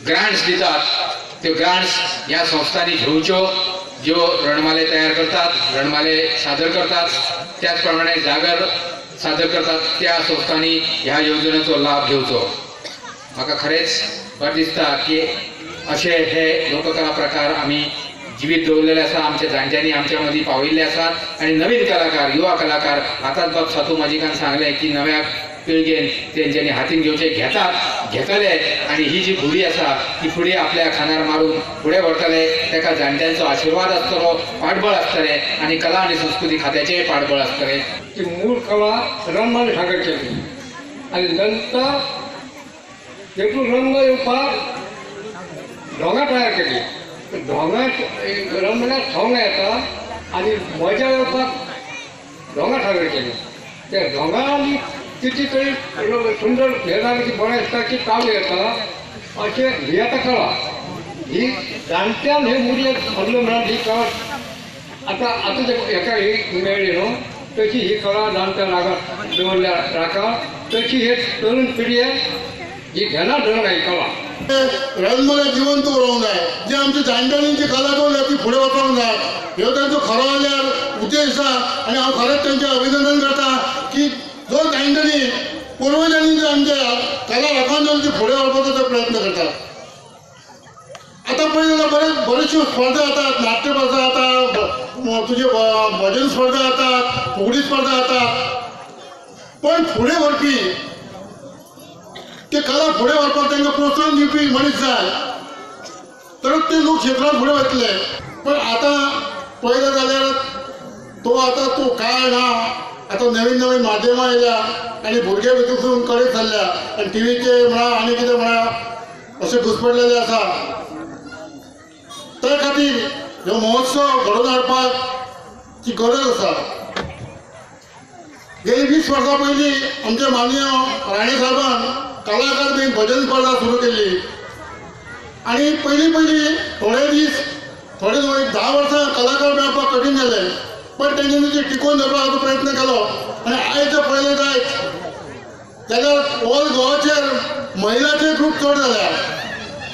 Grants दितात त्यो grants ह्या संस्थांनी घेवच्यो, ज्यो रणमाले तयार करतात, रणमाले सादर करतात, त्याच प्रमाणे जागर सादर करतात त्या संस्थांनी ह्या येवजणेचो लाभ घेवचो। म्हाका खरेंच बरें दिसता की अशे हे लोककला प्रकार आमी जिवीत दवरलेले आसा, आमच्या जाणट्यांनी आमच्या मदीं पावयिल्ले आसात आनी नवीन कलाकार, युवा कलाकार आतांच बाब सातू माजिकान सांगलें की नव्या पिळगेन तेंच्यांनी हातीन घेवचे, घेतात, घेतले आनी ही जी घुडी आसा ती फुडें आपल्या खांदार मारून फुडें व्हरतले। ताका जाणट्यांचो आशिर्वाद आसतलो, पाठबळ आसतलें आनी कला आनी संस्कृती खात्याचेंय पाठबळ आसतलें। ती मूळ कला रणमाले सादर केली आनी नंतर तेतून रंग येवपाक ढोंगां तयार केली। ढोंगां रणमाल्याक सोंगां येता आनी मजा येवपाक ढोंगां सादर केली। त्या ढोंगांनी किती तरी सुंदर हे जालें की बरें दिसता की ताळो येता। अशें ही आतां कला ही जाणट्यान हे मुरयेक सगळें म्हळ्यार ही कला आतां आतां हेका ही मेळ्ळी न्हू, तशी ही कला जाणट्यान रागात दवरल्या राखा, तशी हे तरुण पिळयेन ही घेना धरून ही कला। रणमाले जिवंत उरोवंक जाय, जे आमच्या जाणट्यांनी जी कला दवरल्या ती फुडें वचोंक जाय, ह्यो तांचो खरो जाल्यार उद्देश आसा। आनी हांव खरेंच तांचें अभिनंदन करता की जो जाणट्यांनी पुर्वजांनी जे आमच्या कला राखून दवरली ती फुडें व्हरपाचो ते प्रयत्न करतात। आतां पळयत जाल्यार बऱ्योचश्यो स्पर्धा जातात, नाट्य स्पर्धा जाता, तुजे भजन स्पर्धा जातात, फुगडी स्पर्धा जातात, पण फुडें व्हरपी ते कला फुडें व्हरपाक तांकां प्रोत्साहन दिवपी मनीस जाय तरच ते लोक क्षेत्रांत फुडें वतले। पण आतां पळयलें जाल्यार तो आतां तो काळ ना, आतां नवीन नवीन माध्यमां येयल्या आनी भुरगे भितून कडेन सरल्या आनी टिवीचेर म्हणा आनी कितें म्हणा अशें घुसपडलेले आसा। त्या खातीर ह्यो महोत्सव घडोवन हाडपाक ती गरज आसा। गेली 20 वर्सां पयलीं आमचे माननीय राणे साहेबान कलाकार बीन भजन स्पर्धा सुरू केली आनी पयलीं पयलीं थोडे दीस थोडे एक 10 वर्सां कलाकार मेळपाक कठीण जालें, पण तेंच्यांनी ती टिकोवन दवरपाचो प्रयत्न केलो आनी आयज जर पळयलें जायत जाल्यार ऑल गोवाचेर महिलाचे ग्रूप चड जाल्या।